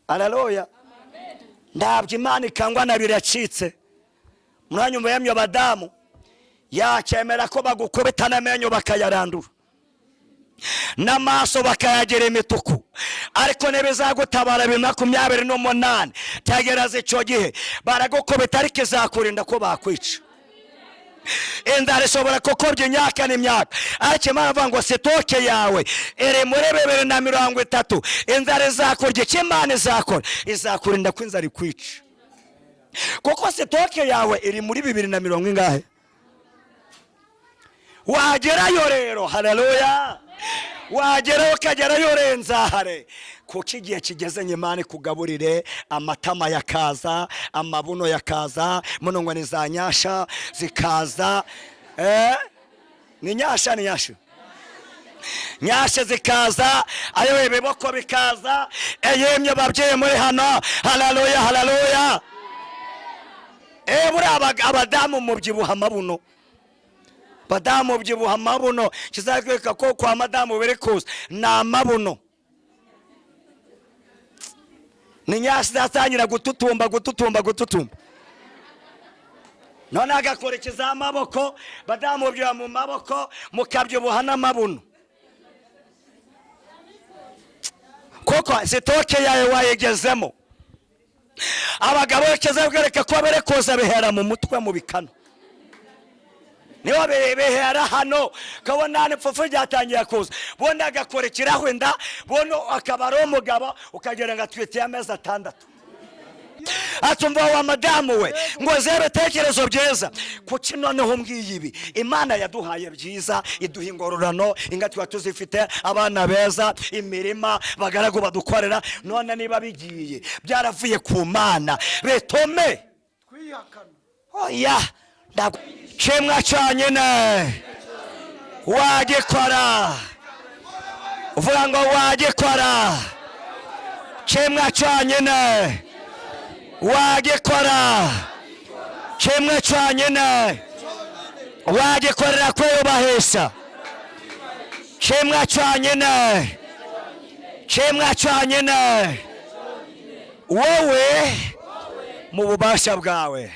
Haleluya. Ndabyo Imana ikangwa na biracitse. Mwanyumva yemye abadamu, yacyemera ko bagukubita n'amenyo bakayarandura, n'amaso bakayagira imituku, ariko ntibizagutabara 2028. Tegereza icyo gihe baragukubita, ariko izakurinda ko bakwica. Inzara ishobora kukubya imyaka n'imyaka, ariko Imana ivuga ngo stock yawe iri muri 2030. Inzara izakurya, icyo Imana izakora, izakurinda ko inzara ikwica, kuko stock yawe iri muri bibiri na mirongo ingahe. Wagerayo rero, haleluya, wagerayo ukagerayo urenzahare, kuko igihe kigeze ngo Imana ikugaburire. Amatama yakaza, amabuno yakaza, muno ngo ni za nyasha zikaza, ni nyasha, ni nyasha, nyasha zikaza, ayo ibiboko bikaza. Yemye babyeyi muri hano, haleluya, haleluya. Buriya abadamu mubyibuha amabuno, badamu byibuha amabuno, kizakwereka ko kwa madamu biri kuza ni amabuno, ni nyasi zatangira gututumba, gututumba, gututumba, none agakurikizaho amaboko. Badamu byibuha mu maboko, mukabyibuha n'amabuno, kuko stock yawe wayigezemo. Abagabo kizabwereka ko bere kuza, bihera mu mutwe, mu bikano niho bihera. Hano kabona n'ipfufu ryatangiye kuza, bundi agakurikiraho inda, bundi akaba ari umugabo ukagira ngo atwitiye amezi 6. Atumva wa madamu we ngo zere ibitekerezo byiza. Kuki noneho umbwiye ibi? Imana yaduhaye byiza, iduha ingororano, inga tuba tuzifite, abana beza, imirima, bagaragu badukorera. None niba bigiye byaravuye ku Mana, bitome twihakana. Oya, kimwe cyonyine wagikora, uvuga ngo wagikora, kimwe cyonyine wagikora, kimwe cyonyine wagikorera kwiyubahisha, kimwe cyonyine, kimwe cyonyine, wowe mu bubasha bwawe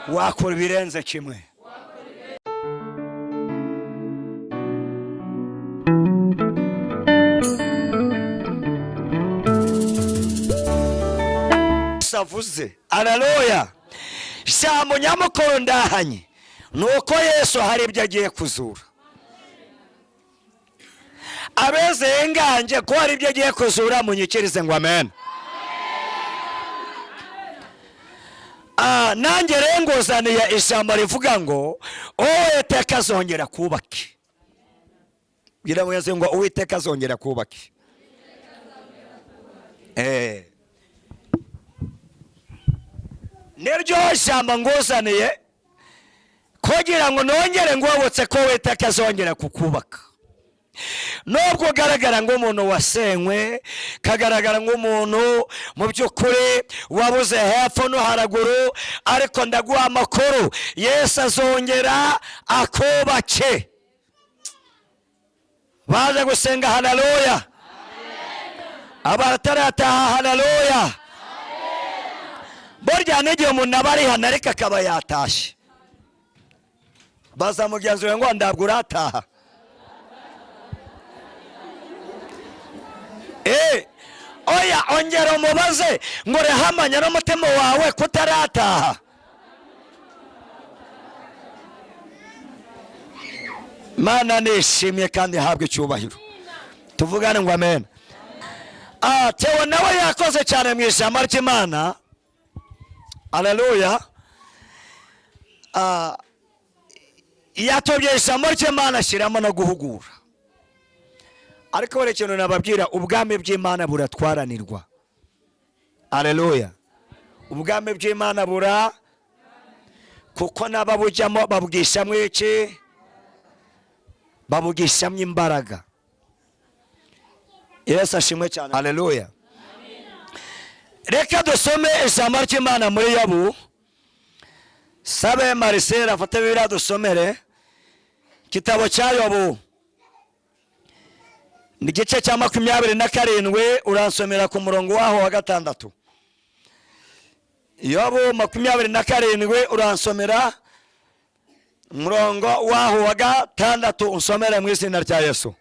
wakora ibirenze kimwe. Avuze aleluya. Jambo nyamukuru ndahanye nuko Yesu hari ibyo agiye kuzura. Abezeye nganje ko hari ibyo agiye kuzura, munyikirize ngo amen. Nanjye rero nguzaniye ijambo rivuga ngo Uwiteka azongera kubake. Bwira mugenzi ngo Uwiteka azongera kubake. Niryo jambo nguzaniye kugira ngo nongere ngobotse ko Uwiteka azongera kukubaka. Nubwo ugaragara nk'umuntu wasenywe, kagaragara nk'umuntu mu by'ukuri wabuze hepfo no haraguru, ariko ndaguha amakuru, Yesu azongera akubake. Baje gusenga haleluya, abatarataha haleluya. Burya n'igihe umuntu aba ari hano ariko akaba yatashye, baza mugenzi we ngo ndabwo urataha. Oya, ongera umubaze ngo urahamanya n'umutima wawe kutarataha. Mana nishimye kandi ihabwe icyubahiro. Tuvugane ngo amen. Theo nawe yakoze cyane mu ijambo ry'Imana. Haleluya. Yatobye ijambo ry'Imana ashyiramo no guhugura. Ariko buri kintu nababwira, ubwami bw'Imana buratwaranirwa. Haleluya. Ubwami bw'Imana bura, kuko n'ababujyamo babwishamo iki? Babugishamo imbaraga. Yesu ashimwe cyane. Haleluya. Reka dusome ijambo ry'Imana muri Yobu. Sabe Marcel afate Bibiliya dusomere igitabo cya Yobu. Igice cya 27, uransomera ku murongo waho wa 6. Yobu 27, uransomera umurongo waho wa 6, unsomere mu izina rya Yesu.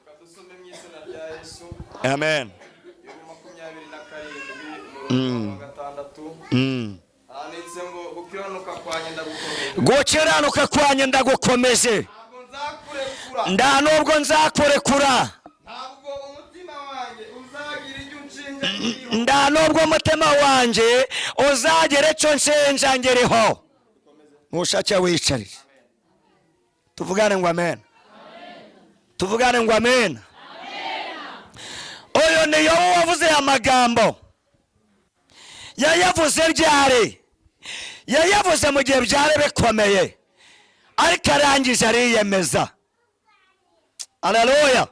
Reka dusome mu izina rya Yesu. Amen. Yobu 27, umurongo wa 6. Handitse ngo: "Gukiranuka kwanjye ndagukomeje." Gukiranuka kwanjye ndagukomeje. Ntabwo nzakurekura. Nta nubwo nzakurekura. Ntabwo umutima wanjye uzagira icyo unshinja nkiriho. Nta nubwo umutima wanjye uzagira icyo nshinja ngiriho. Ntushake wicarire, tuvugane ngo amen, tuvugane ngo amen. Uyu ni Yobu wavuze aya magambo. Yayavuze ryari? Yayavuze mu gihe byari bikomeye, ariko arangije ariyemeza. Aleluya!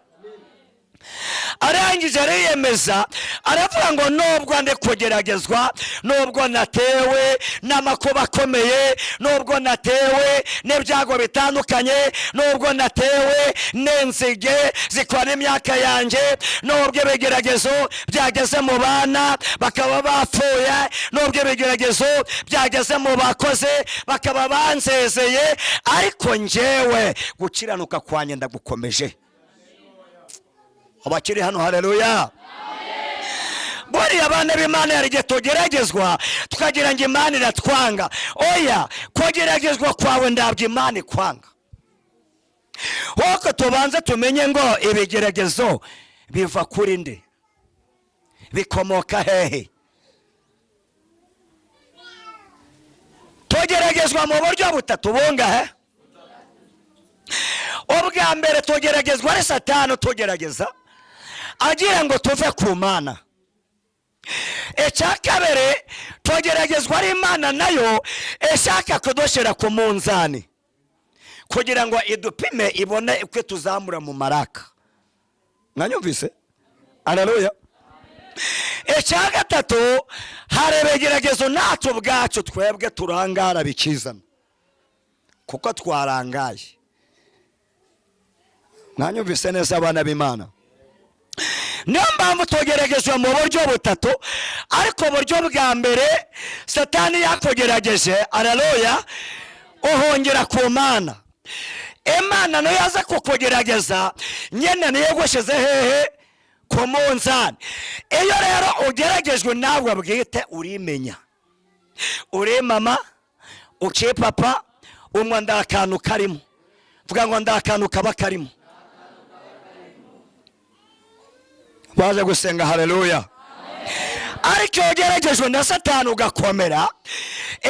Arangije ariyemeza, aravuga ngo: "Nubwo ndi kugeragezwa, nubwo natewe n'amakuba akomeye, nubwo natewe n'ibyago bitandukanye, nubwo natewe n'inzige zikora imyaka yanjye, nubwo ibigeragezo byageze mu bana bakaba bapfuye, nubwo ibigeragezo byageze mu bakozi bakaba banzezeye, ariko njyewe gukiranuka kwanjye ndagukomeje." Abakiri hano, haleluya! Buriya abana b'Imana, hari igihe tugeragezwa tukagira ngo Imana iratwanga. Oya, kugeragezwa kwawe ntabwo Imana ikwanga. Ahubwo tubanze tumenye ngo ibigeragezo biva kuri nde, bikomoka hehe? Tugeragezwa mu buryo butatu. Bungahe? Ubwa mbere, tugeragezwa ari Satani utugerageza agira ngo tuve ku Mana. Icya kabiri, tugeragezwa ari Imana nayo ishaka kudushyira ku munzani kugira ngo idupime, ibone uko tuzamura mu maraka. Mwanyumvise? Aleluya! Icya gatatu, hari ibigeragezo natwe ubwacu twebwe turangara bikizana kuko twarangaye. Mwanyumvise neza, abana b'Imana? Niyo mpamvu tugeragezwa mu buryo butatu, ariko uburyo bwa mbere, Satani yakugerageje, aleluya, uhungira ku Mana. Imana niyo yaza kukugerageza nyine, niyo yagushyize hehe? Ku munzani. Iyo rero ugeragejwe nawe bwite, urimenya, uri mama, uciye papa, umwa nda akantu karimo. Vuga ngo nda akantu kaba karimo. Baje gusenga, haleluya! Ariko iyo ugeragejwe na Satani ugakomera,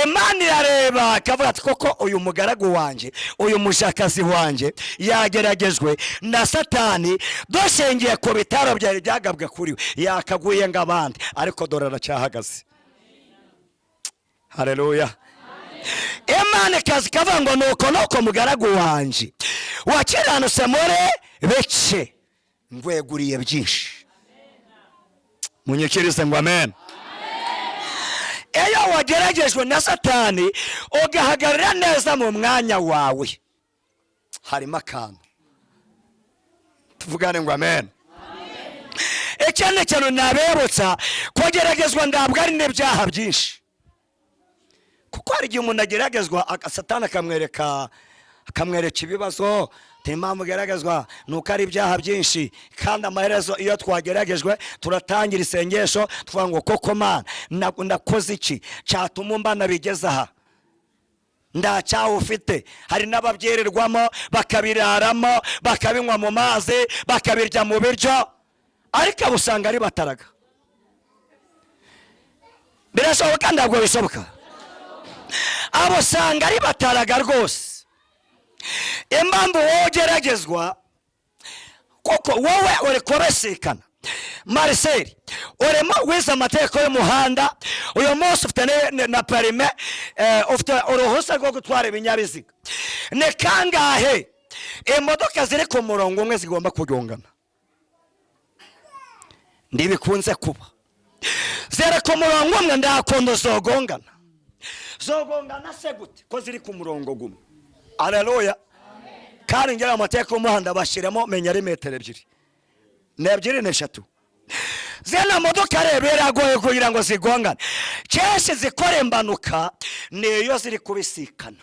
Imana irareba ikavuga ati: "Koko uyu mugaragu wanjye, uyu mushakazi wanjye yageragejwe na Satani, dushingiye ku bitaro byari byagabwe kuri we, yakaguye ng'abandi, ariko dore aracyahagaze." Haleluya! Imana ikaza ikavuga ngo: "Nuko nuko mugaragu wanjye wakiranutse muri bike, ngweguriye byinshi." Munyikirize ngo amen. Iyo wageragejwe na Satani ugahagarara neza mu mwanya wawe, harimo akantu. Tuvugane ngo amen. Ikindi kintu nabibutsa, kugeragezwa ntabwo ari n'ibyaha byinshi, kuko hari igihe umuntu ageragezwa, Satani akamwereka ibibazo. Impamvu ugeragezwa ni uko ari ibyaha byinshi. Kandi amaherezo iyo twageragejwe turatangira isengesho tuvuga ngo: "Koko Mana, nakoze iki cyatuma umbana bigeze aha?" Nta cyaha ufite. Hari n'ababyirirwamo, bakabiraramo, bakabinywa mu mazi, bakabirya mu biryo, ariko abo usanga ari bataraga. Birashoboka? Ntabwo bishoboka. Abo usanga ari bataraga rwose. Impamvu wowe ugeragezwa, kuko wowe uri kubisikana. Marcel, urimo wize amategeko y'umuhanda, uyu munsi ufite na permis, ufite uruhushya rwo gutwara ibinyabiziga. Ni kangahe imodoka ziri ku murongo umwe zigomba kugongana? Ntibikunze kuba. Ziri ku murongo umwe, ndakundu zogongana. Zogongana se gute ko ziri ku murongo gumwe? Aleluya! Kandi ngera mu mateka y'umuhanda bashyiramo menya ari metero 2, ni 2 ni 3. Zino modoka rero biragoye kugira ngo zigongane. Kenshi zikora impanuka niyo ziri kubisikana,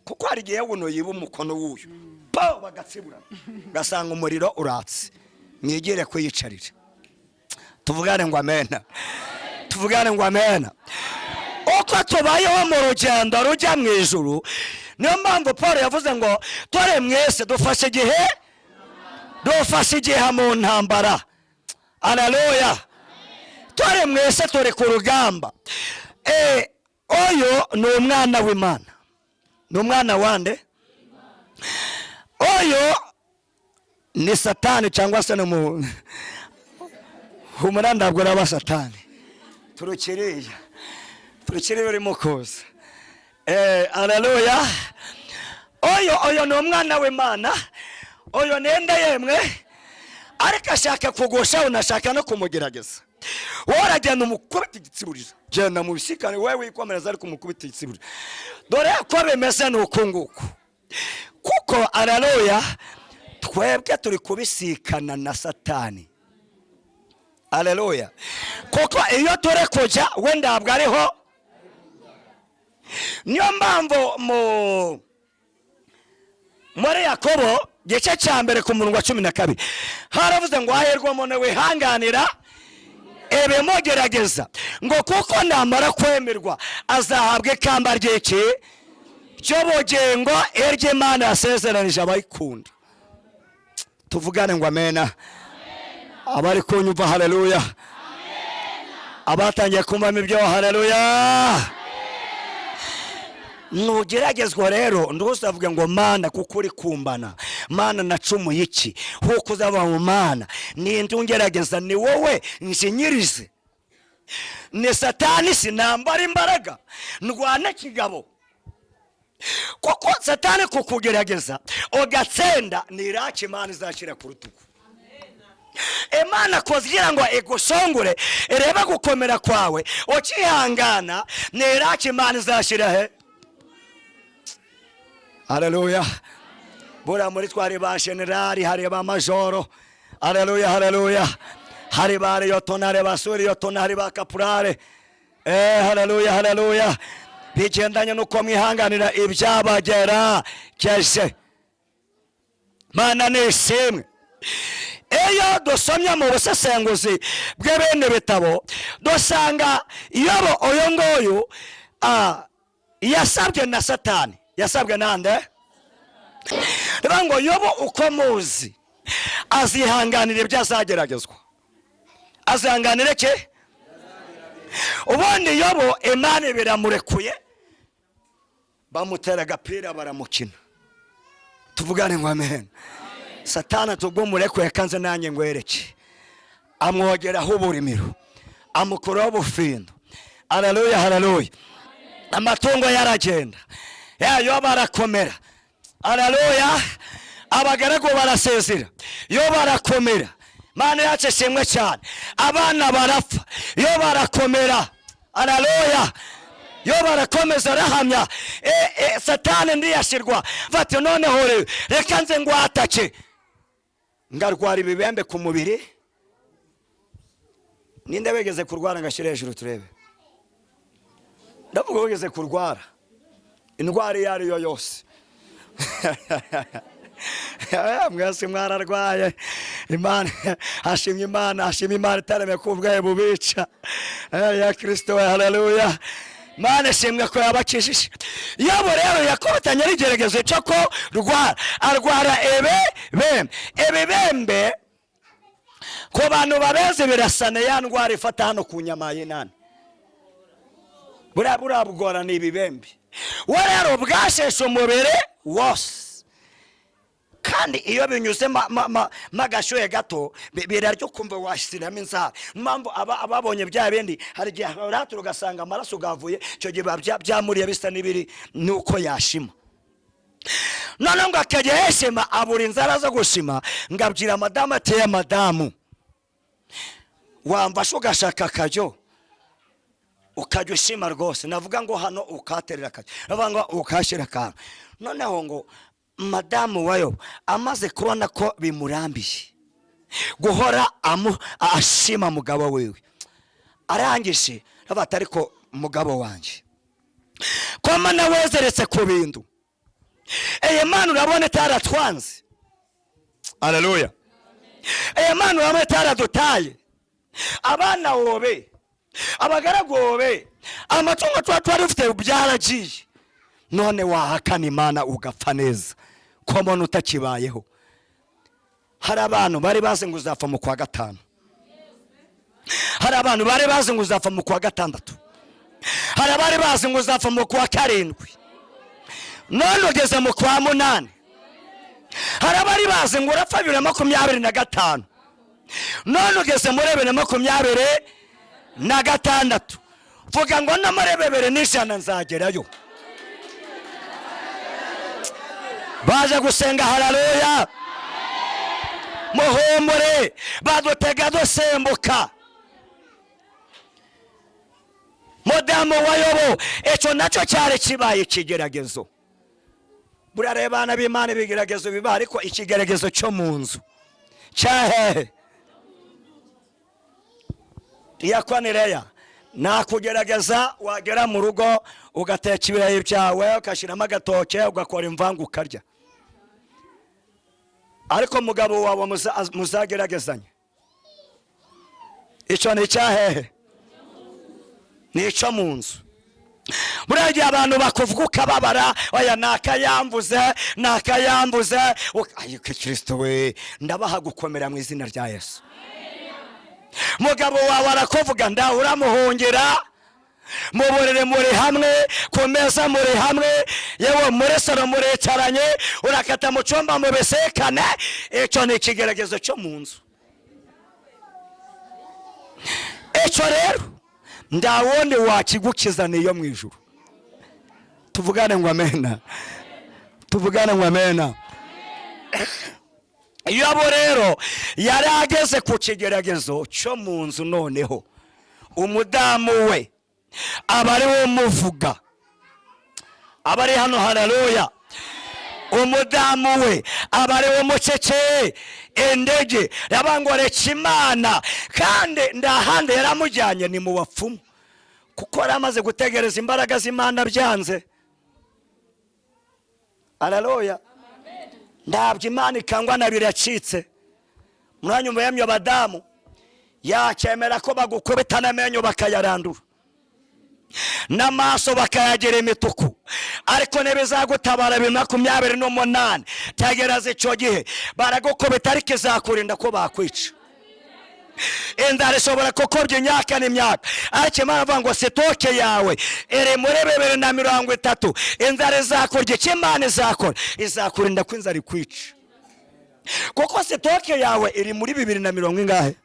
kuko hari igihe buno yiba umukono w'uyu po bagatsiburana, ugasanga umuriro uratse. Mwigire kuyicarira, tuvugane ngo amena, tuvugane ngo amena. Uko tubayeho mu rugendo rujya mu ijuru, niyo mpamvu Paul yavuze ngo tore mwese dufashe igihe, dufashe igihe mu ntambara. Haleluya! Tore mwese turi ku rugamba. Uyu ni umwana w'Imana, ni umwana wande? Uyu ni Satani cyangwa se ni mu humura, ntabwo uraba Satani, turukiriya turukiriya urimo kuza. Haleluya! Uyu ni umwana w'Imana, uyu nende yemwe, ariko ashaka kugusha, unashaka no kumugerageza. Wowe uragenda umukubita igitsiburiro, genda mu bisikane wowe wikomereza, ariko umukubita igitsiburiro. Dore ko bimeze ni uku nguku, kuko haleluya, twebwe turi kubisikana na Satani. Haleluya! Kuko iyo turi kujya we ntabwo ariho. Niyo mpamvu muri Yakobo gice cya 1 ku murongo wa 12 haravuze ngo hahirwa umuntu wihanganira ibimugerageza, ngo kuko namara kwemerwa azahabwa ikamba ry'iki ry'ubugingo iry'Imana yasezeranije abayikunda. Tuvugane ngo amena. Abari kunyumva haleluya, abatangiye kumvamo ibyo haleluya. Nugeragezwa rero ntuzavuge ngo Mana kuko uri kumbana, Mana nacumuye iki, kuko uzaba mu Mana ninde ungerageza? Ni wowe nshinyirize, ni Satani, sinambara imbaraga ndwana kigabo. Kuko Satani kukugerageza ugatsinda ni iraki Imana izashyira ku rutugu. Imana kugira ngo igusongore irebe gukomera kwawe ukihangana, ni iraki Imana izashyira he. Haleluya! Buriya muri twari ba generali, hari ba majoro. Haleluya, haleluya! Hari ba liyotona, hari ba suriyotona, hari ba kapurare. Haleluya, haleluya! Bigendanye n'uko mwihanganira ibyabagerageje. Mana ni ishimwe. Iyo dusomye mu busesenguzi bw'ibindi bitabo dusanga Yobo uyu nguyu yasabwe na Satani. Yasabwe nande? Niba ngo Yobo uko muzi azihanganira ibyo azageragezwa, azihanganira iki? Ubundi Yobo Imana biramurekuye, bamutera agapira baramukina. Tuvugane ngo amen. Satani tubwo murekuye kanze nanjye ngwereke, amwogeraho uburimiro, amukuraho ubufindo. Haleluya, haleluya! Amatungo yaragenda, Yobo arakomera. Haleluya! Abagaragu barasezera, yo barakomera. Mana yacu ishimwe cyane. Abana barapfa, yo barakomera. Haleluya! Yo barakomeza, arahamya. Satani ndiyashirwa bati noneho rero reka nze ngwatake, ngarwara ibibembe ku mubiri. Ninde wigeze kurwara ngashyire hejuru turebe? Ndavuga wigeze kurwara indwara iyo ari yo yose. Mwese mwararwaye. Imana hashimye, Imana hashimye, Imana itaremye ko ubwayo bubica. Ya Kristo we, haleluya! Imana ishimwe ko yabakijije. Yobo rero yakubitanye n'igeragezo cyo ko rwara, arwara ibibembe. Ibibembe ku bantu babeze birasana ya ndwara ifata hano ku nyama y'inani, buriya bugora ni ibibembe. We rero bwasheshe umubiri wose, kandi iyo binyuze magashyuhe gato birarya ukumva washyiramo inzara. Impamvu ababonye bya bindi, hari igihe uratura ugasanga amaraso gavuye, icyo gihe biba byamuriye bisa n'ibiri nuko yashima. Noneho ngo akajya yeshima abura inzara zo gushima, ngo abwira madamu ateye madamu wamfasha ugashaka akaryo ukajya ushima rwose, navuga ngo hano ukaterera akaryo, navuga ngo ukashyira akantu. Noneho ngo Madamu wa Yobu amaze kubona ko bimurambiye guhora ashima mugabo wiwe, arangije aravuga ariko mugabo wanjye ko mana wezeretse ku bintu, iyi Mana urabona itaratwanze. Aleluya. Iyi Mana urabona itaradutaye, abana wobe, abagaragu wobe, amatungo tuba twari dufite byaragiye, none wahakana Imana ugapfa neza ko mbona utakibayeho. Hari abantu bari bazi ngo uzapfa mu kwa gatanu, hari abantu bari bazi ngo uzapfa mu kwa gatandatu, hari abari bazi ngo uzapfa mu kwa karindwi, none ugeze mu kwa munani. Hari abari bazi ngo urapfa 2025, none ugeze muri 2026. Vuga ngo no muri 2100 nzagerayo. Baje gusenga, haleluya, muhumure, badutega dusimbuka. Mudamu wa Yobu icyo nacyo cyari kibaye ikigeragezo. Burareba abana b'Imana ibigeragezo biba, ariko ikigeragezo cyo mu nzu cyahehe Diakonireya nakugerageza, wagera mu rugo ugateka ibirayi byawe, ugashyiramo agatoke, ugakora imvangu ukarya, ariko mugabo wawe muzageragezanye. Icyo ni icyahehe? Ni icyo mu nzu. Buriya gihe abantu bakuvuga ukababara, oya nakayambuze nakayambuze, ariko Kristo we ndabaha gukomera mu izina rya Yesu. Mugabo wawe arakuvuga, nda uramuhungira, mu buriri muri hamwe, ku meza muri hamwe, yewe muri salo muricaranye, urakata mu cyumba mubisekane. Icyo ni ikigeragezo cyo mu nzu. Icyo rero ndawundi wakigukiza niyo mu ijuru. Tuvugane ngo amena, tuvugane ngo amena. Yobu rero yari ageze ku kigeragezo cyo mu nzu, noneho umudamu we aba ari we umuvuga, aba ari hano, haleluya. Umudamu we aba ari we umucece indege, yabangoreka Imana, kandi ndahandi yaramujyanye ni mu bapfumu, kuko yari amaze gutegereza imbaraga z'Imana byanze. Haleluya. Ndabyo Imana ikangwa na biracitse. Mwanyumva yemye abadamu, yakemera ko bagukubita n'amenyo bakayarandura, n'amaso bakayagira imituku, ariko ntibizagutabara 2028. Tegereza icyo gihe baragukubita, ariko izakurinda ko bakwica. Inzara ishobora kukubya imyaka n'imyaka, ariko Imana ivuga ngo sitoke yawe iri muri 2030. Inzara izakurya, icyo Imana izakora izakurinda ko inzara ikwica, kuko sitoke yawe iri muri 2040 ingahe.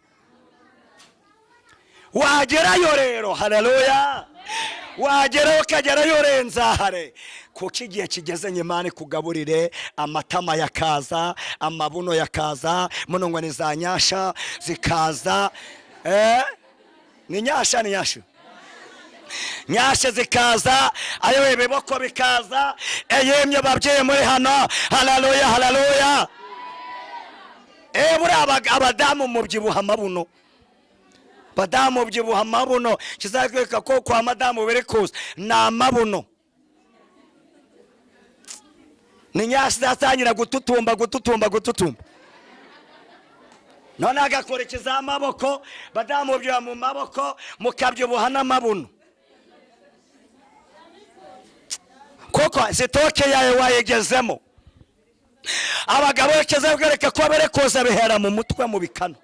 Wagerayo rero, haleluya, wagerayo ukagerayo urenzahare, kuko igihe kigeze Imana ikugaburire amatama yakaza, amabuno yakaza, muno ngo ni za nyasha zikaza, ni nyasha, ni nyasha, nyasha zikaza, ayo ibiboko bikaza, eyemye babyeyi muri hano, haleluya, haleluya. Buriya abadamu mubyibuha amabuno, badamu byibuha amabuno, kizakwereka ko kwa madamu biri kuza ni amabuno, ni nyasi zatangira gututumba gututumba gututumba, none agakurikiza amaboko. Badamu byibuha mu maboko, mukabyibuha n'amabuno, kuko sitoke yawe wayigezemo. Abagabo kizakwereka ko bari kuza bihera mu mutwe mu bikano,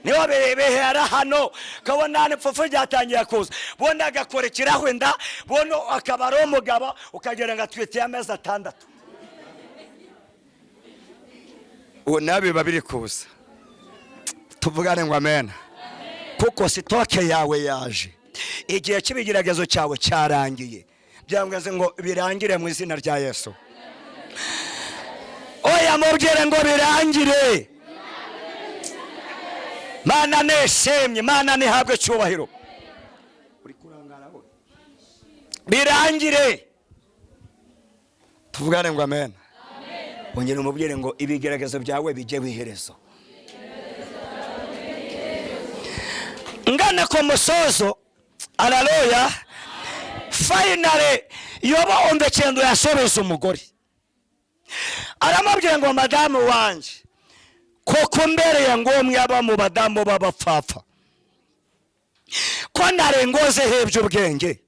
niho bihera hano, kabona n'ipfufu ryatangiye kuza, bundi agakurikiraho inda, bundi akaba ari umugabo ukagira ngo atwite amezi 6. Ubu nabi biba biri kuza. Tuvugane ngo amena, kuko sitoke yawe yaje, igihe cy'ibigeragezo cyawe cyarangiye. Byangeze ngo birangire mu izina rya Yesu. Oya mubwire ngo birangire. Mana neshemye, Mana nihabwe cyubahiro. Uri kurangara we. Birangire. Tuvugane ngo amen. Wongere umubwire ngo ibigeragezo byawe bijye iherezo. Ngana ku musozo, haleluya. Finally Yobu umva ikintu yasubiza umugore, aramubwira ngo madamu wanjye, kuko mbereye ngomwe aba mu badamu b'abapfapfa, ko narengozeho iby'ubwenge,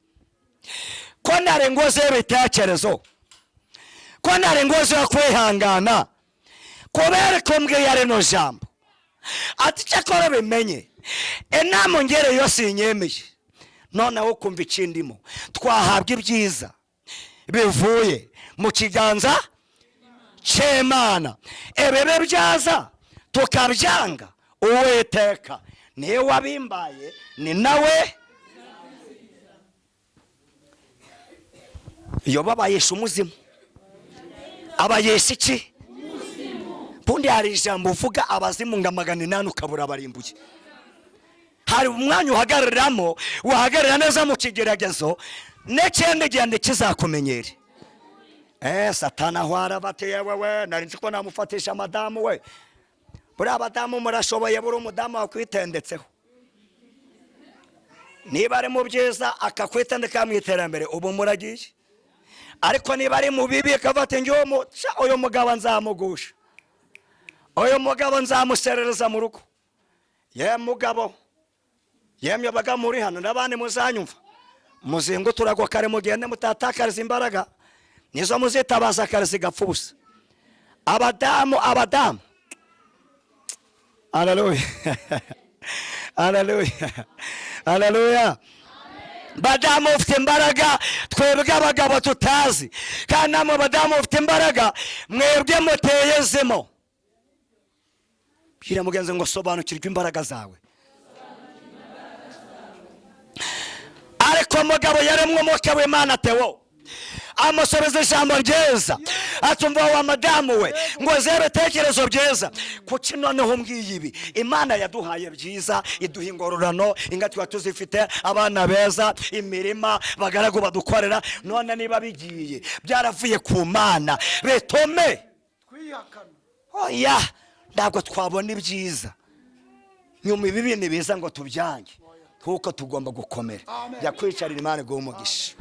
ko narengozeho ibitekerezo, ko narengozeho kwihangana, kubera ko mbwiye rino jambo. Ati cyakora bimenye inama ngereye yose inyemeye, noneho kumva ikindimo, twahabwa ibyiza bivuye mu kiganza cy'Imana, ibibi byaza tukabyanga, Uwiteka niwe wabimbaye, ni nawe. Yobu abayesha umuzimu, abayesha iki? Bundi hari ijambo uvuga abazimu nga 800 ukabura barimbuye. Hari umwanya uhagariramo, wahagarara neza mu kigeragezo, n'ikindi gihe kizakumenyere. Satana aho arabateye wewe, nari nzi ko namufatisha madamu we. Buriya abadamu murashoboye, buri umudamu wakwitendetseho, niba ari mu byiza akakwitendeka mu iterambere, ubu muragiye. Ariko niba ari mu bibi akavata ngiyo uyu mugabo nzamugusha, uyu mugabo nzamuserereza mu rugo. Ye mugabo, yemye abaga muri hano n'abandi muzanyumva, muzinga uturago kare mugende mutatakariza imbaraga, nizo muzitabaza kare zigapfa ubusa. Abadamu, abadamu, haleluya, haleluya, haleluya. Badamu ufite imbaraga twebwe abagabo tutazi, kandi namwe badamu ufite imbaraga mwebwe muteyezemo. Bwira mugenzi ngo sobanukirwe imbaraga zawe. Ariko mugabo yaremwe umwuka w'Imana Theo amusubiza ijambo ryiza, atumva wa madamu we ngo zere ibitekerezo byiza. Kuki noneho umbwiye ibi? Imana yaduhaye byiza, iduha ingororano, inga tuba tuzifite, abana beza, imirima, bagaragu badukorera. None niba bigiye byaravuye ku Mana, bitome twihakana. Oya, ntabwo twabona ibyiza nyuma ibi bintu biza ngo tubyange, kuko tugomba gukomera. Jya kwicarira Imana iguhe umugisha.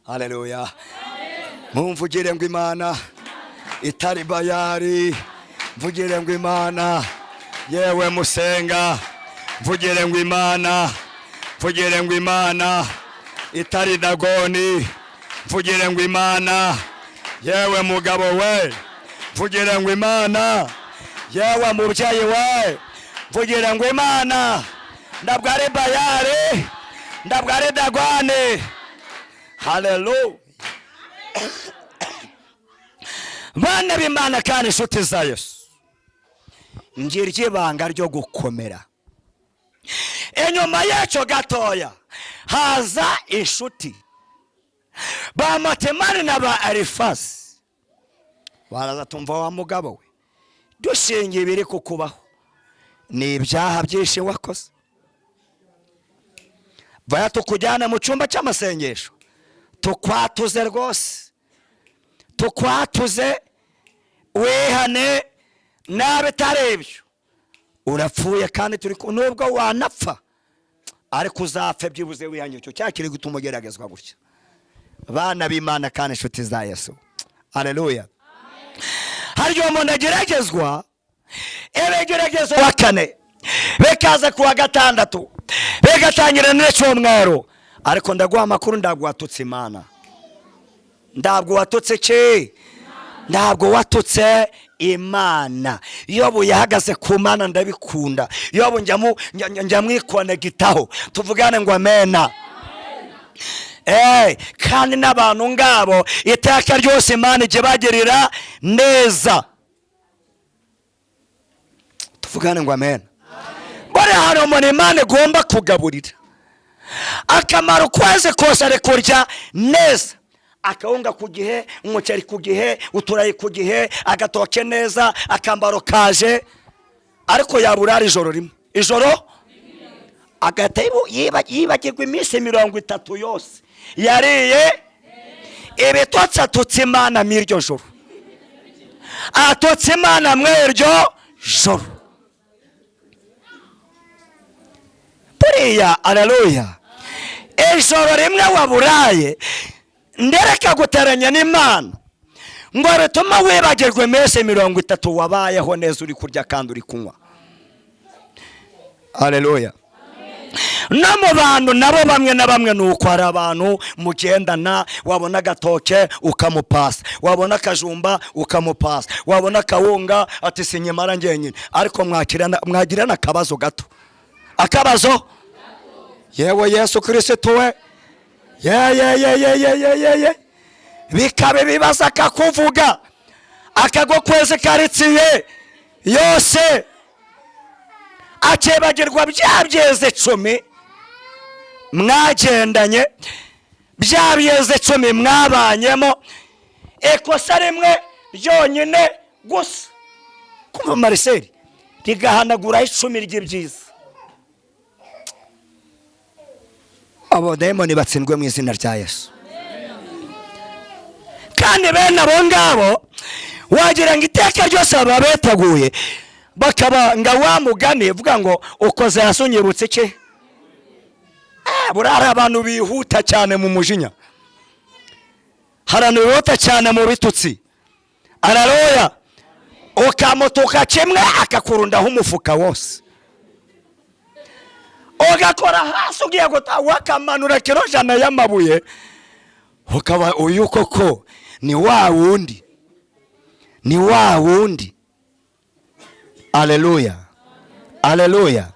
Haleluya. Mumvugire ngo Imana itari bayari, mvugire ngo Imana yewe musenga, mvugire ngo Imana, mvugire ngo Imana itari Dagoni, mvugire ngo Imana yewe mugabo we, mvugire ngo Imana yewe mubyeyi we, mvugire ngo Imana ntabwo ari bayari, ntabwo ari Dagoni. Haleluya. Bana b'Imana kandi inshuti za Yesu, ngiryo ibanga ryo gukomera. Inyuma y'icyo gatoya haza inshuti ba Matemani na ba Elifasi, baraza tumva wa mugabo we, dushingiye ibiri kukubaho ni ibyaha byinshi wakoze, baya tukujyana mu cyumba cy'amasengesho, tukwatuze rwose, tukwatuze wihane, nabe itari ibyo urapfuye, kandi turi nubwo wanapfa ariko uzapfe byibuze wihanye. Icyo cyakiri gutuma ugeragezwa gutya. Bana b'Imana kandi inshuti za Yesu, haleluya. Hari igihe umuntu ageragezwa, ibigeragezo wa kane bikaza kuwa gatandatu, bigatangira n'icyumweru, ariko ndaguha amakuru, ntabwo watutse Imana, ntabwo watutse iki, ntabwo watutse Imana. Yobu yahagaze ku Mana, ndabikunda. Yobu njya mwikonegitaho, tuvugane ngo amena. Kandi n'abantu ngabo iteka ryose Imana ijya ibagirira neza, tuvugane ngo amena. Buriya hari umuntu Imana igomba kugaburira akamara ukwezi kose ari kurya neza, akawunga ku gihe, umuceri ku gihe, uturayi ku gihe, agatoke neza, akambaro kaje, ariko yabura ari ijoro rimwe, ijoro agahita yibagirwa iminsi 30 yose yariye. Ibitotsi atutse Imana mu iryo joro, atutse Imana mu iryo joro. Buriya aleluya, ijoro rimwe waburaye ndereka guteranya n'Imana ngo bituma wibagirwa iminsi 30 wabayeho neza uri kurya kandi uri kunywa. Aleluya. No mu bantu nabo bamwe na bamwe ni uko hari abantu mugendana, wabona agatoke ukamupasa, wabona akajumba ukamupasa, wabona akawunga ati sinyimara njyenyine, ariko mwagirana akabazo gato, akabazo yewe Yesu Kristo we ye ye ye ye ye ye ye ye, bikaba ibibazo akakuvuga akagukweza karitsiye yose, akibagirwa bya byeze 10 mwagendanye, bya byeze 10 mwabanyemo, ikosa rimwe ryonyine gusa kumva Marcel rigahanagura 10 ry'ibyiza. Abo demoni batsindwe mu izina rya Yesu. Kandi bene abo ngabo wagira ngo iteka ryose baba biteguye, bakaba nga wa mugani uvuga ngo ukoze hasi unyibutse iki? Buriya abantu bihuta cyane mu mujinya, hari abantu bihuta cyane mu bitutsi. Aleluya. Ukamutuka kimwe akakurundaho umufuka wose, ugakora hasi ugiye gutaha wakamanura kiro 100 y'amabuye, ukaba uyu koko ni wa wundi, ni wa wundi. Aleluya, aleluya.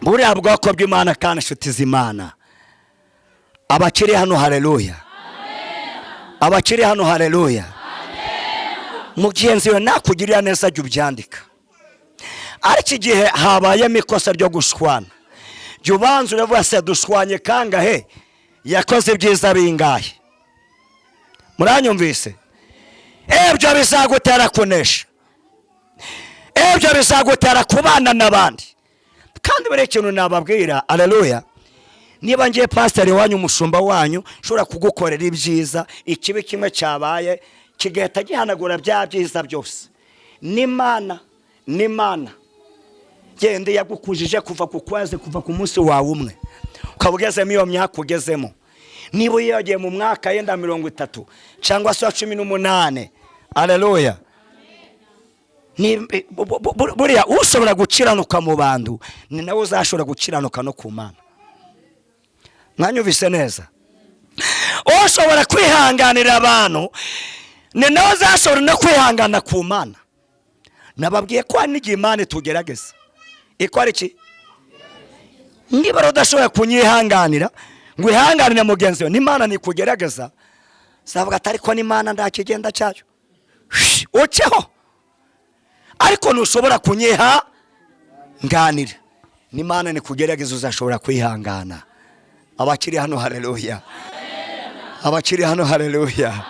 Buriya bwoko bw'Imana kandi inshuti z'Imana, abakiri hano haleluya, abakiri hano haleluya. Mugenzi we nakugirira neza jya ubyandika, ariko igihe habayemo ikosa ryo gushwana, jya ubanza uravuga se dushwanye kangahe, yakoze ibyiza bingahe? Muranyumvise? Ibyo bizagutera kunesha, ibyo bizagutera kubana n'abandi. Kandi buri kintu nababwira, aleluya, niba ngiye pasiteri wanyu, umushumba wanyu, ushobora kugukorera ibyiza, ikibi kimwe cyabaye kigahita gihanagura bya byiza byose. N'Imana, n'Imana gende yagukujije kuva ku kwezi, kuva ku munsi wawe umwe ukaba ugezemo iyo myaka ugezemo, niba uyiyogiye mu mwaka yenda 30 cyangwa se 18, aleluya, buriya ushobora gukiranuka mu bantu ni nawe uzashobora gukiranuka no ku Mana. Mwanyumvise neza? Ushobora kwihanganira abantu ni nawe uzashobora no kwihangana ku Mana. Nababwiye ko hari n'igihe Imana itugerageza ikora iki? Niba udashobora kunyihanganira ngo ihanganire mugenzi we, n'Imana nikugerageza zavuga ati ariko n'Imana ndakigenda cyayo, uceho, ariko ntushobora kunyihanganira. N'Imana nikugerageza uzashobora kwihangana. Abakiri hano haleluya, abakiri hano haleluya,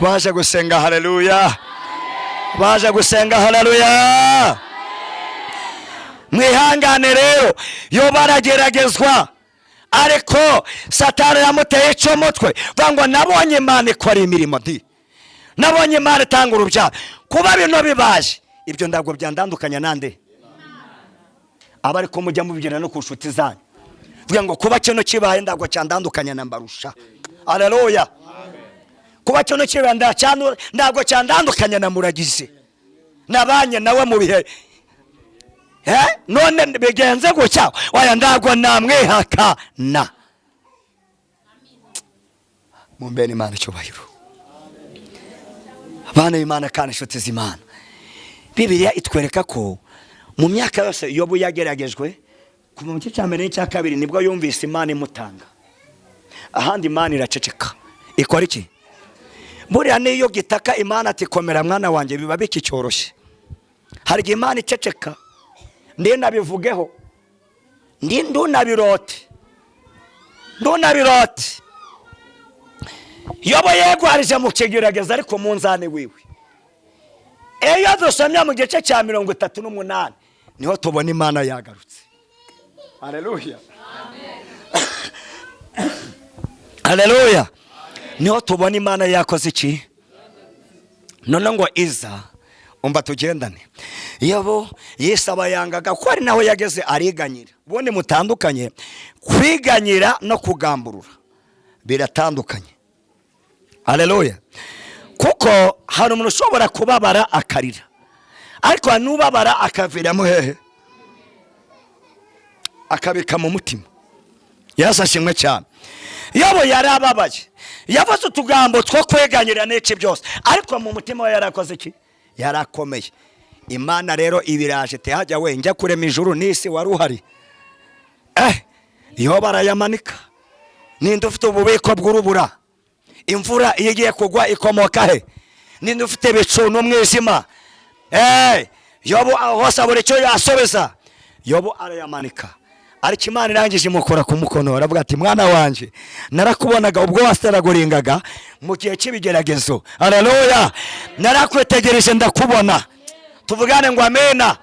baje gusenga haleluya, baje gusenga haleluya. Mwihangane rero, yo barageragezwa, ariko Satani yamuteye icyo mutwe ngo nabonye Imana ikora imirimo di, nabonye Imana itanga urubyaro, kuba bino bibaje ibyo ntabwo byandandukanya nande. Aba ariko mujya mubigena no ku nshuti zanyu, vuga ngo kuba kino kibaye ntabwo cyandandukanya na Mbarusha. Aleluya. Kuba kino kibaye ntabwo cyandandukanya na Muragizi, nabanye nawe mu bihe none bigenze gutya, oya ntabwo namwihakana. Mumbere Imana icyubahiro, abana b'Imana kandi inshuti z'Imana. Bibiliya itwereka ko mu myaka yose Yobu yageragejwe, kuva mu gice cya mbere n'icya kabiri nibwo yumvise Imana imutanga, ahandi Imana iraceceka. Ikora iki? Buriya niyo gitaka Imana ati komera mwana wanjye, biba bikicyoroshye. Hari igihe Imana iceceka, ndi nabivugeho, ndi ndunabirote, ndunabirote. Yobu yegwarije mu kigerageza ariko munzani wiwe. Iyo dusomye mu gice cya 38 niho tubona Imana yagarutse. Haleluya, haleluya. Niho tubona Imana yakoze iki? None ngo iza umva tugendane. Yobu yisaba yangaga ko ari naho yageze ariganyira. Ubundi mutandukanye, kwiganyira no kugamburura biratandukanye. Haleluya. Kuko hari umuntu ushobora kubabara akarira, ariko hari n'ubabara akaviramo hehe, akabika mu mutima. Yesu ashimwe cyane. Yobu yarababaye, yavuze utugambo two kweganyira n'iki byose, ariko mu mutima we yarakoze iki? Yarakomeye. Imana rero ibiraje tehajya we njya kurema ijuru n'isi wari uhari. Yobu arayamanika. Ninde ufite ububiko bw'urubura? Imvura iyo igiye kugwa ikomoka he? Ninde ufite ibicu n'umwijima? Yobu aho hose abura icyo yasubiza. Yobu arayamanika. Ariko Imana irangije imukora ku mukono, aravuga ati mwana wanjye narakubonaga ubwo waseraguringaga mu gihe cy'ibigeragezo. Haleluya. Narakwitegereje ndakubona. Tuvugane ngo amena.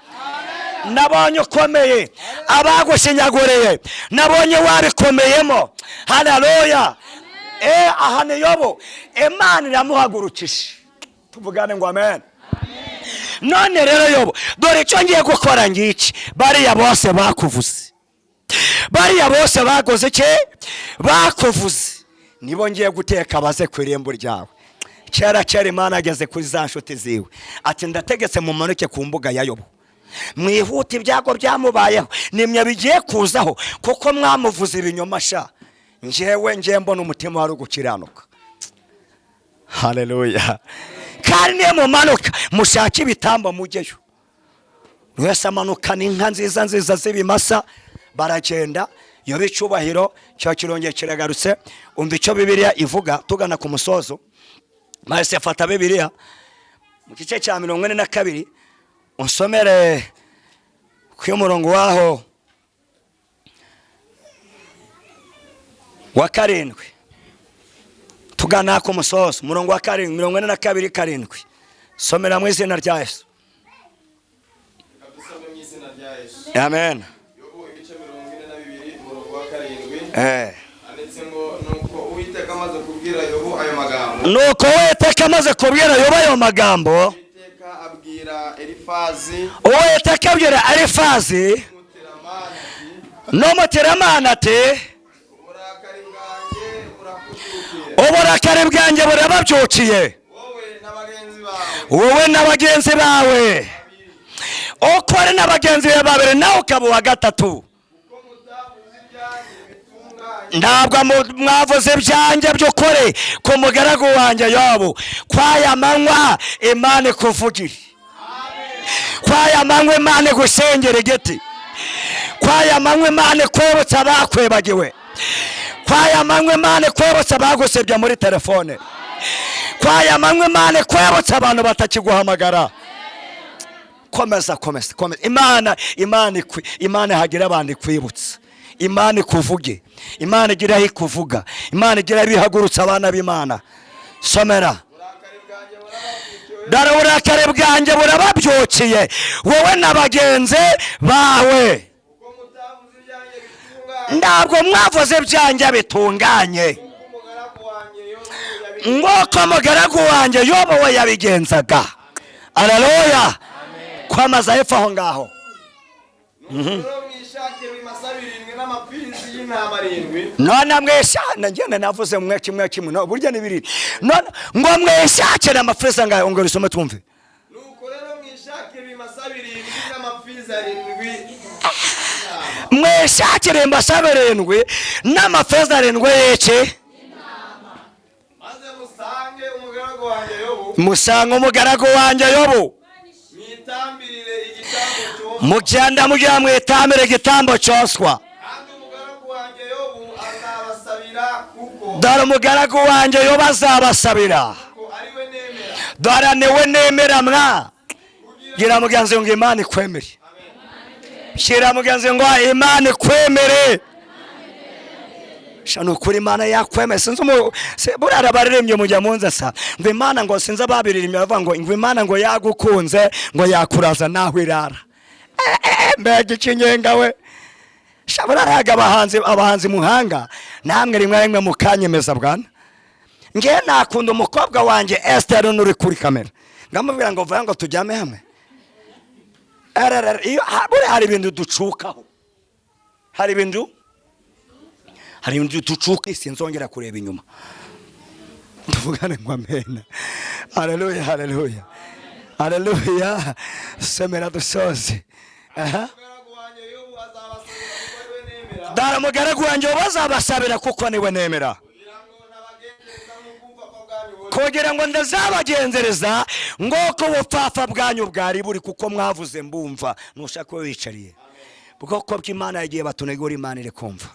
Nabonye ukomeye, abagushinyaguriye nabonye wabikomeyemo. Haleluya. Aha ni Yobu, Imana iramuhagurukije. Tuvugane ngo amen. None rero Yobu, dore icyo ngiye gukora ngiki. Bariya bose bakuvuze, bariya bose bakoze iki? Bakuvuze, nibo ngiye guteka baze ku irembo ryawe. Kera kera Imana ageze kuri za nshuti ziwe ati ndategetse mumanuke ku mbuga ya Yobu, mwihute ibyago byamubayeho nimwe bigiye kuzaho, kuko mwamuvuze ibinyoma sha. Njyewe ngiye mbona umutima wari gukiranuka. Haleluya. Kandi niyo mumanuka mushake ibitambo mujyeyo. Wese amanukana inka nziza nziza z'ibimasa, baragenda. Yobu icyubahiro cyo kirongeye kiragarutse. Umva icyo Bibiliya ivuga tugana ku musozo. Mahise fata Bibiliya mu gice cya 42 unsomere ku murongo waho wa 7. Tugana ku musozo, murongo wa 7, 42:7. Somera mu izina rya Yesu. Dusome mu izina rya Yesu. Amen. Yobu ibice 42 umurongo wa 7. Anditse ngo nuko Uwiteka amaze kubwira Yobu ayo magambo. Nuko Uwiteka amaze kubwira Yobu ayo magambo, Uwiteka abwira Elifazi, Uwiteka abwira Elifazi n'umuteramana ati uburakari bwanjye burababyukiye, wowe na bagenzi bawe, uko ari na bagenzi bawe babiri, nawe ukaba uwa gatatu. Ntabwo mwavuze ibyanjye by'ukuri ku mugaragu wanjye Yobu. Kwaya manywa Imana ikuvugire, kwaya manywa Imana igusengera igiti, kwaya manywa Imana ikwibutsa abakwibagiwe, kwaya manywa Imana ikwibutsa abagusebya muri telefone, kwaya manywa Imana ikwibutsa abantu batakiguhamagara. Komeza komeza komeza. Imana Imana Imana hagira abantu ikwibutsa, Imana ikuvuge, Imana igira aho ikuvuga, Imana igira aho ihagurutsa abana b'Imana. Somera. Dore uburakari bwanjye burababyukiye, wowe na bagenzi bawe. Ntabwo mwavuze ibyanjye bitunganye nk'uko umugaragu wanjye Yobu we yabigenzaga. Haleluya. Kwamaza hepfo aho ngaho. None mweshana ngende navuze mwe kimwe kimwe no burya ni biriri. None ngo mweshakire amafeza ngayo, ongera usome twumve. Nuko rero mwishakire ibimasa 7 n'amapfizi 7. Mweshakire ibimasa 7 n'amafeza 7 y'iki? Maze musange umugaragu wanjye Yobu. Musange umugaragu wanjye Yobu. Mwitambirire igitambo cyoswa. Mugenda mugira mwitambire igitambo cyoswa. Dore umugaragu wanjye Yobu azabasabira. Dore niwe nemera mwa. Gira mugenzi ngo Imana ikwemere. Shyira mugenzi ngo Imana ikwemere. Shano kuri Imana yakwemere. Sinzi burara baririmbye mujya munze sa. Ngo Imana ngo sinzi ababiririmbye bavuga ngo Imana ngo yagukunze ngo yakuraza naho irara. Mbega ikinyenga we. Shabura raga abahanzi muhanga namwe rimwe rimwe mukanyemeza bwana. Ngewe nakunda umukobwa wanjye Esther nuri kuri kamera, ngamubwira ngo vuga ngo tujyame hamwe. Iyo hari ibintu ducukaho, hari ibintu ducuka, sinzongera kureba inyuma. Tuvugane ngo amena. Haleluya, haleluya, haleluya. Semera dusoze. Aha, dara mugaragu wanjye bazabasabira kuko niwe nemera, kugira ngo ndazabagenzereza ngoko ubupfapfa bwanyu bwari buri, kuko mwavuze mbumva. Nushaka wicariye bwoko bw'Imana yagiye batunegura, Imana iri kumva.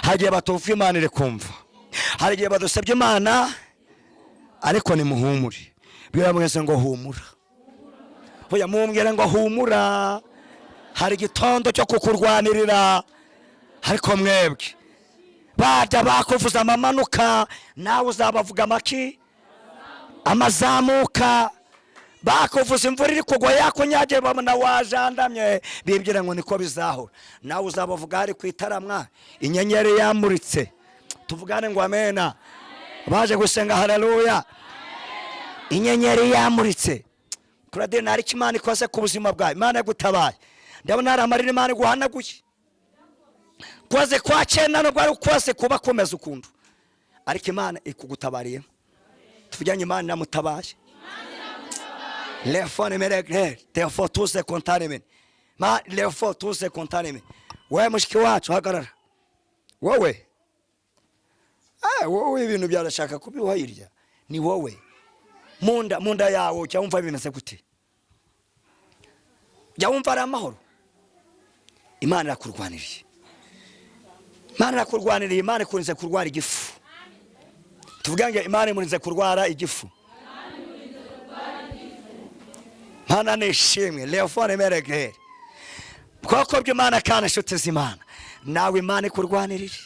Hagiye batuvuga, Imana iri kumva. Hari igihe badusabye Imana, ariko ni muhumure. Bwira mwese ngo humura. Hoya mumbwira ngo humura. Hari igitondo cyo kukurwanirira, ariko mwebwe bajya bakuvuza amamanuka, nawe uzabavuga amaki amazamuka. Bakuvuza imvura iri kugwa yakunyagiye, babona wajandamye, bibwira ngo niko bizahora. Nawe uzabavuga hari ku itaramwa inyenyeri yamuritse. Tuvugane ngo amena. Baje gusenga haleluya. Inyenyeri yamuritse. Kuradeni hari Imana ikoze ku buzima bwawe, Imana yagutabaye. Ndabona hari amarira Imana iguhanaguye. Koze kwa cyenda nubwo ari kose kuba komeza ukuntu, ariko Imana ikugutabariyemo. Tuvuganye Imana iramutabaye. Lefone meregre tefo tuse kontareme ma lefo tuse kontareme. Wewe mushiki wacu hagarara. Wowe wowe ibintu byarashaka kubiha hirya ni wowe. Munda yawe ujya wumva bimeze gute? Jya wumva ari amahoro? Imana irakurwaniriye. Imana irakurwaniriye. Imana ikunze kurwara igifu. Tuvuge ngo Imana imurinze kurwara igifu. Mana nishimwe. Lefone meregere. Bwoko bw'Imana kandi inshuti z'Imana, nawe Imana ikurwanirire.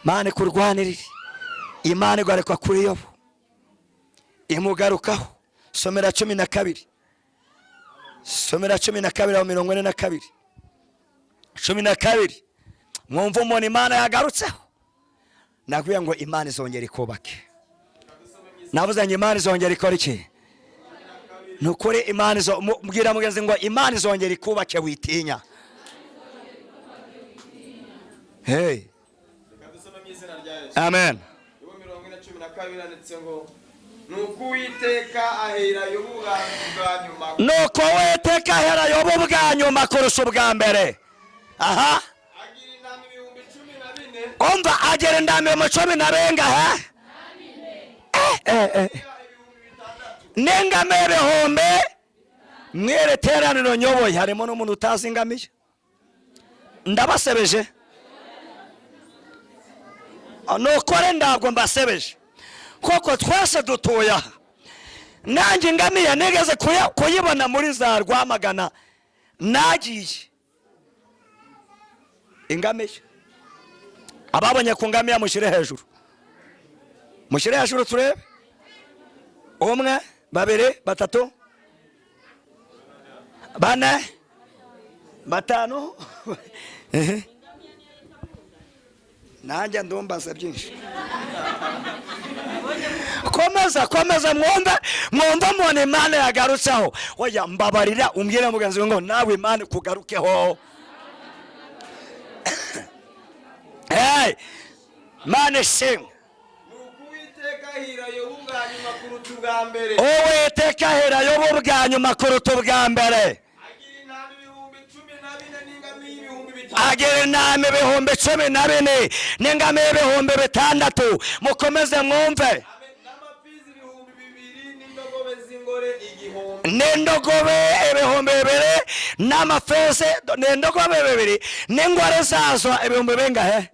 Imana ikurwanirire. Imana igaruka kuri Yobu, imugarukaho. Somera 12. Somera 12 aho 42. 12. Mwumva umuntu Imana yagarutseho. Nakubwiye ngo Imana izongera ikubake. Navuze ngo Imana izongera ikora iki? Nukuri Imana izo mbwira mugenzi ngo Imana izongera ikubake, witinya. Hey. Amen. Nuko Uwiteka ahera Yobu bwa nyuma kurusha ubwa mbere. Aha. Umva agera indama 12 ha? N'ingamiya 1000. Mwere teraniro nyoboye harimo n'umuntu utazi ingamiya. Ndabasebeje. Nukore ndabwo mbasebeje. Koko twese dutuye aha. Nanjye ingamiya nigeze kuyibona muri za Rwamagana. Nagiye ingamiya. Ababonye ku ngamiya mushyire hejuru. Mushyire hejuru turebe. 1 2 3 4 5. Nanjye ndumbaza byinshi. Komeza komeza mwumve mwumve mubone Imana yagarutseho. Oya mbabarira umbwire mugenzi ngo nawe Imana kugarukeho. Hey, Imana ishimwe. Uwiteka ahera Yobu bwa nyuma kuruta ubwa mbere. Agira intama 14,000 n'ingamiya 6,000. Mukomeze mwumve. N'indogobe 2,000 n'amafeze, n'indogobe 2 n'ingware zazo 1000 bingahe?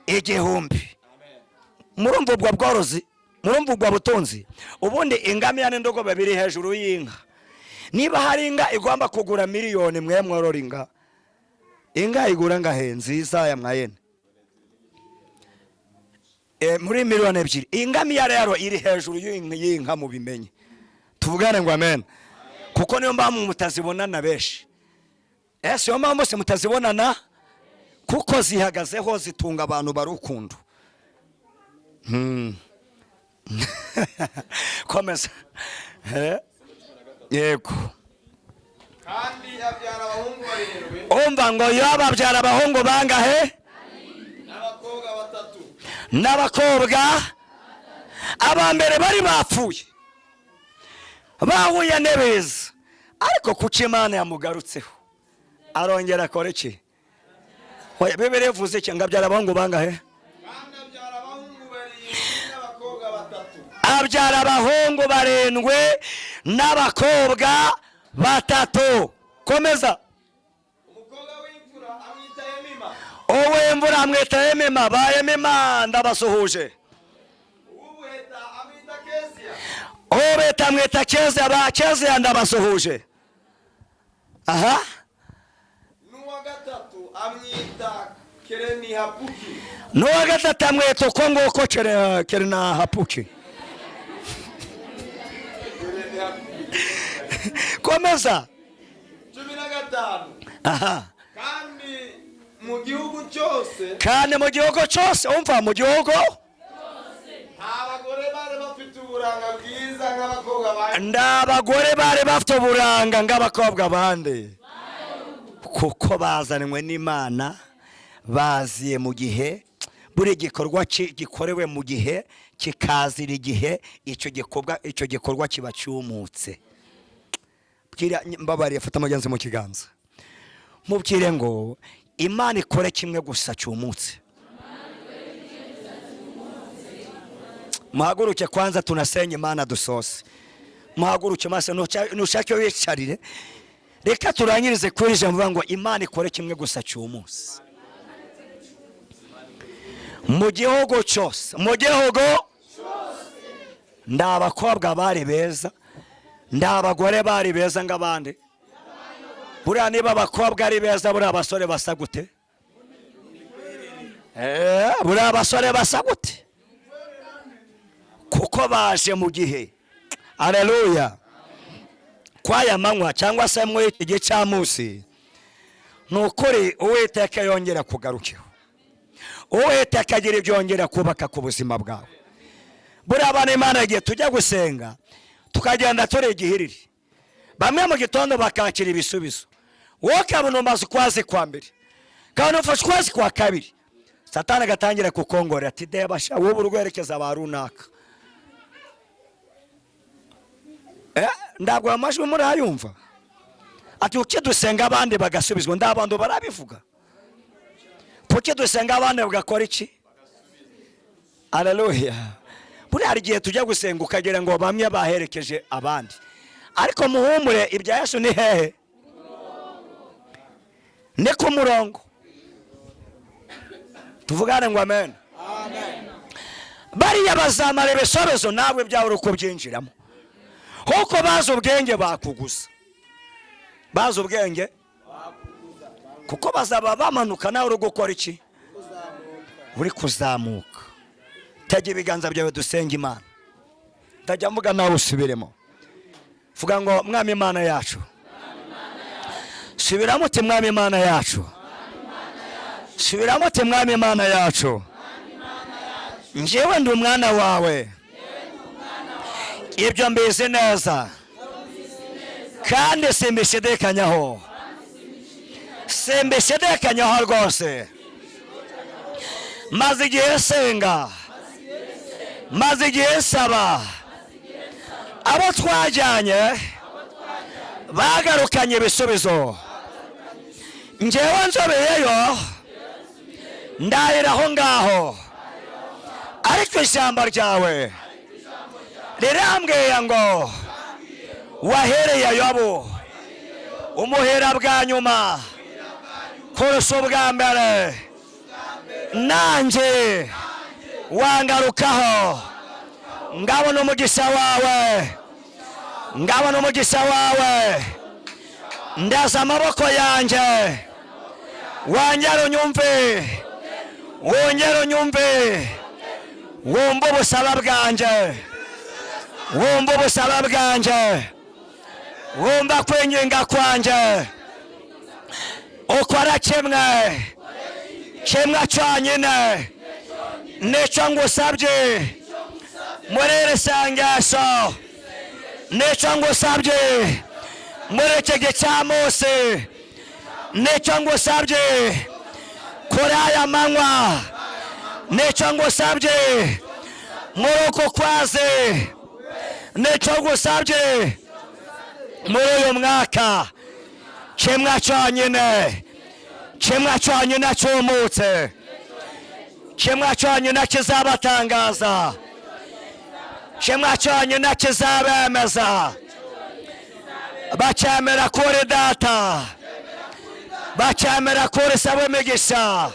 1000. Murumva ubwo bworozi, murumva ubwo butunzi. Ubundi ingamiya n'indogobe biri hejuru y'inka. Niba hari inka igomba kugura miliyoni, mwe mworora inka. Inka igura ngahe nziza ya mwayene? Muri miliyoni 2. Ingamiya rero iri hejuru y'inka mubimenye. Tuvugane ngo amen. Kuko niyo mpamvu mutazibonana benshi. Ese yo mpamvu se mutazibonana? Kuko zihagazeho zitunga abantu barukundo. Komeza. Yego. Kandi abyara abahungu 7. Umva ngo Yobu abyara abahungu bangahe? N'abakobwa 3. N'abakobwa abambere bari bapfuye bahuye n'ibiza, ariko kuki Imana yamugarutseho arongera akora iki? Bibiliya ivuze iki? Ngo abyara abahungu bangahe? Kandi abyara abahungu 7 n'abakobwa 3. Abyara abahungu 7 n'abakobwa 3. Komeza. Umukobwa w'imfura amwita Yemima. Uw'imfura amwita Yemima. Ba Yemima ndabasuhuje. Uw'ubuheta amwita Keziya. Uw'ubuheta amwita Keziya. Ba Keziya ndabasuhuje. Aha. N'uwa gatatu amwita Kerenihapuki. N'uwa gatatu amwita uko nguko Kerenihapuki. Komeza. 15. Aha. Kandi mu gihugu cyose. Kandi mu gihugu cyose, umva, mu gihugu nta bagore bari bafite uburanga bwiza nk'abakobwa bandi. Nta bagore bari bafite uburanga nk'abakobwa bandi, kuko bazanwe n'Imana, baziye mu gihe. Buri gikorwa gikorewe mu gihe kikazira igihe, icyo gikorwa kiba cyumutse. Bwira mbabariye, fata mugenzi mu kiganza, mubwire ngo Imana ikore kimwe gusa cyumutse. Muhaguruke kwanza tunasenye Imana dusose. Muhaguruke mase, nushake wicarire, reka turangirize kuri ijambo ngo Imana ikore kimwe gusa cyumutse mu gihugu cyose. Mu gihugu nda abakobwa bari beza, nda abagore bari beza ngabandi. Buriya niba abakobwa ari beza, buriya abasore basa gute? Buriya abasore basa gute? Kuko baje mu gihe. Haleluya. Kwaya manywa cyangwa se mu iki gicamunsi, nukuri Uwiteka yongera kugarukiho. Uwiteka agira ibyo yongera kubaka ku buzima bwawe. Buriya abana Imana igihe tujya gusenga tukagenda turi igihiriri, bamwe mu gitondo bakakira ibisubizo, wowe ukabona umaze ukwezi kwa mbere, ukabona ufashe ukwezi kwa kabiri, Satani agatangira kukongorera ati deba sha, wowe urwerekeza ba runaka. Ntabwo amajwi murayumva. Ati uke dusenga abandi bagasubizwa, ndabantu barabivuga. Kuki dusenga abandi bagakora iki? Haleluya. Buriya hari igihe tujya gusenga ukagira ngo bamwe baherekeje abandi, ariko muhumure, ibya Yesu ni hehe? Ni ku murongo. Tuvugane ngo amen. Bariya bazamara ibisobezo, nawe ibyawe uri kubyinjiramo, kuko bazi ubwenge bakuguza. Bazi ubwenge kuko bazaba bamanuka, nawe uri gukora iki? Uri kuzamuka. Tega ibiganza byawe dusenge Imana. Ndajya mvuga nawe usubiremo. Vuga ngo Mwami Imana yacu. Subiramo uti Mwami Imana yacu. Subiramo uti Mwami Imana yacu. Njyewe ndi umwana wawe, ibyo mbizi neza kandi simbishidikanyaho, simbishidikanyaho rwose. Maze igihe nsenga, maze igihe nsaba, abo twajyanye bagarukanye ibisubizo. Njyewe nzobeyeyo ndahira aho ngaho, ariko ijambo ryawe rirambwiye ngo wahereye Yobu umuhera bwa nyuma kurusha ubwa mbere, nanjye wangarukaho ngabona umugisha wawe, ngabona umugisha wawe. Ndaza amaboko yanjye, wongera unyumve, wongera unyumve, wumva ubusaba bwanjye, wumva ubusaba bwanjye, wumva kwinginga kwanjye. Ukora kimwe kimwe cyonyine Nicyo ngusabye muri iri sengesho, nicyo ngusabye muri iki gicamunsi, nicyo ngusabye kuri aya manywa, nicyo ngusabye muri uku kwezi, nicyo ngusabye muri uyu mwaka. Kimwe cyonyine, kimwe cyonyine cyumutse, kimwe cyonyine kizabatangaza, kimwe cyonyine kizabemeza, bacyemera kuri Data, bacyemera kuri Se w'imigisha,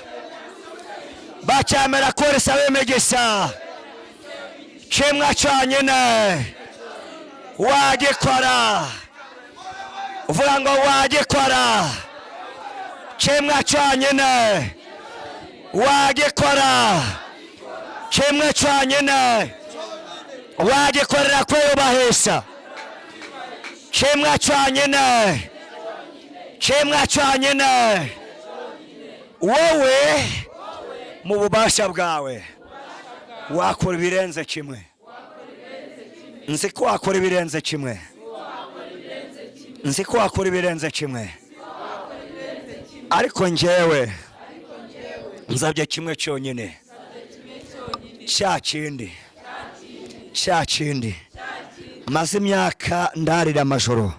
bacyemera kuri Se w'imigisha. Kimwe cyonyine wagikora, uvuga ngo wagikora. Kimwe cyonyine wagikora, kimwe cyonyine wagikorera kwiyubahisha, kimwe cyonyine, kimwe cyonyine wowe mu bubasha bwawe wakora ibirenze kimwe. Nzi ko wakora ibirenze kimwe, nzi ko wakora ibirenze kimwe, ariko njyewe nzabye kimwe cyonyine, cya kindi, cya kindi maze imyaka ndarira amajoro,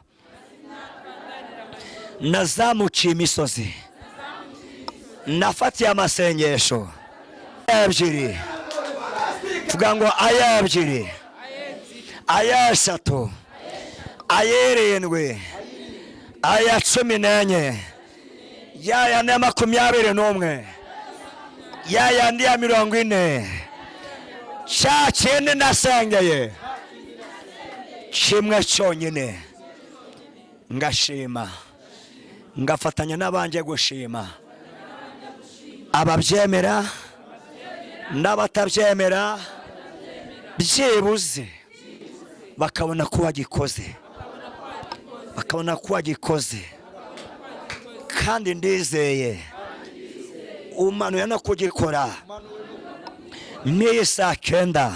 nazamukiye imisozi, nafatiye amasengesho ebyiri, tuvuga ngo aya ebyiri, aya eshatu, ay'irindwi, aya 14, ya yandi ya 21, ya yandi ya 40, cya kindi nasengeye kimwe cyonyine, ngashima, ngafatanya n'abanje gushima, ababyemera n'abatabyemera, byibuze bakabona ko wagikoze, bakabona ko wagikoze. Kandi ndizeye umanuye no kugikora mw'iyi saa 9,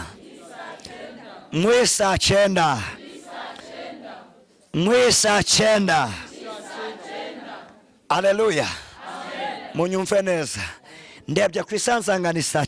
mw'iyi saa 9, mw'iyi saa 9. Aleluya! Munyumve neza, ndebye ku isanzangana saa